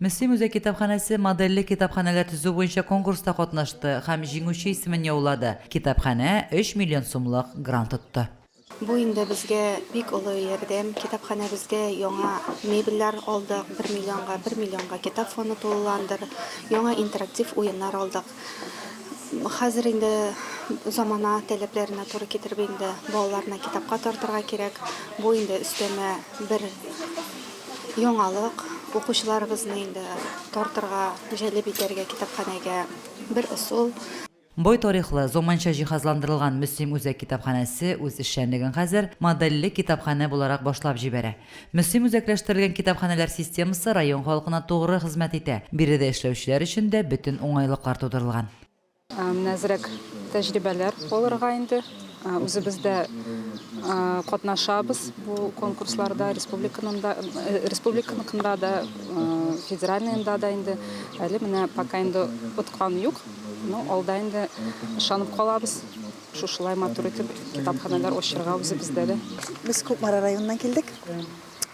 Мөслим үзәк китапханәсе модельле китапханәләр төзү буенча конкурста катнашты һәм җиңүче исемен яулады. Китапханә өч миллион сумлык грант отты. Бу инде безгә бик олы ярдәм. Китапханәбезгә яңа мебельләр алдык, бер миллионга, бер миллионга китап фонды тулыландыр, яңа интерактив уеннар алдык. Хәзер инде замана таләпләренә туры китереп инде балаларны китапка тартырга кирәк. Бу инде өстәмә бер яңалык, укучыларыбызны инде тартырга, җәлеп итәргә китапханәгә бер ысул. Бай тарихлы, заманча җиһазландырылган Мөслим үзәк китапханәсе үз эшчәнлеген хәзер модельле китапханә буларак башлап җибәрә. Мөслим үзәкләштерелгән китапханәләр системасы район халкына тугры хезмәт итә, биредә эшләүчеләр өчен дә бөтен уңайлыклар тудырылган. Менә әзрәк тәҗрибәләр алырга инде. Үзебез дә катнашабыз бу конкурсларда, республиканың да, республиканыкында да, федеральныенда да инде. Әле менә пока инде откан юк. Ну, алда инде ышанып калабыз, шушылай матур итеп китапханәләр ачырга үзебездә дә. Без Кукмара районыннан килдек,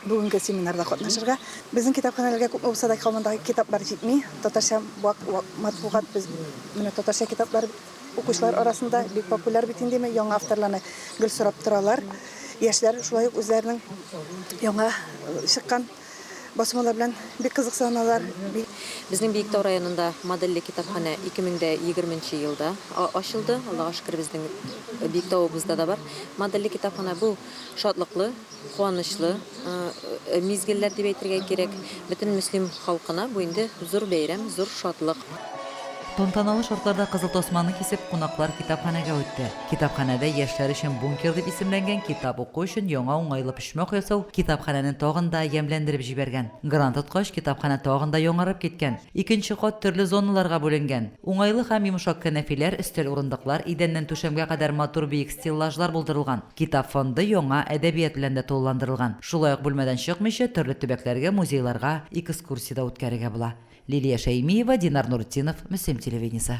бүгенге семинарда катнашырга. Безнең китапханәләргә күпме булса да һаман да китаплар җитми. Татарча вак матбугат без менә татарча китаплар укучылар арасында бик популяр бит инде, яңа авторларны гел сорап торалар. Яшьләр шулай ук үзләренең яңа чыккан Басмалар белән бик кызыксыналар. Безнең Биектау районында модельле китапханә 2020 нче елда ачылды. Аллага шөкер, безнең Биектавыбызда да бар модельле китапханә. Бу шатлыклы, куанычлы мизгелләр дип әйтергә кирәк. Бөтен Мөслим халкына бу инде зур бәйрәм, зур шатлык. Тантаналы шартларда кызыл тасманы кисеп, кунаклар китапханәгә үтте. Китапханәдә яшьләр өчен бункер дип исемләнгән китап уку өчен яңа уңайлы почмак ясау китапханәне тагын да ямьләндереп җибәргән. Грант откач, китапханә тагын да яңарып киткән. Икенче кат төрле зоналарга бүленгән. Уңайлы һәм йомшак кәнәфиләр, өстәл-урындыклар, идәннән түшәмгә кадәр матур биек стеллажлар булдырылган. Китап фонды яңа әдәбият белән дә тулыландырылган. Шулай ук бүлмәдән чыкмыйча, төрле төбәкләргә, музейларга экскурсия дә үткәрергә була. Лилия Шәймиева, Динар Нуртдинов, Мөслим телевидениесе.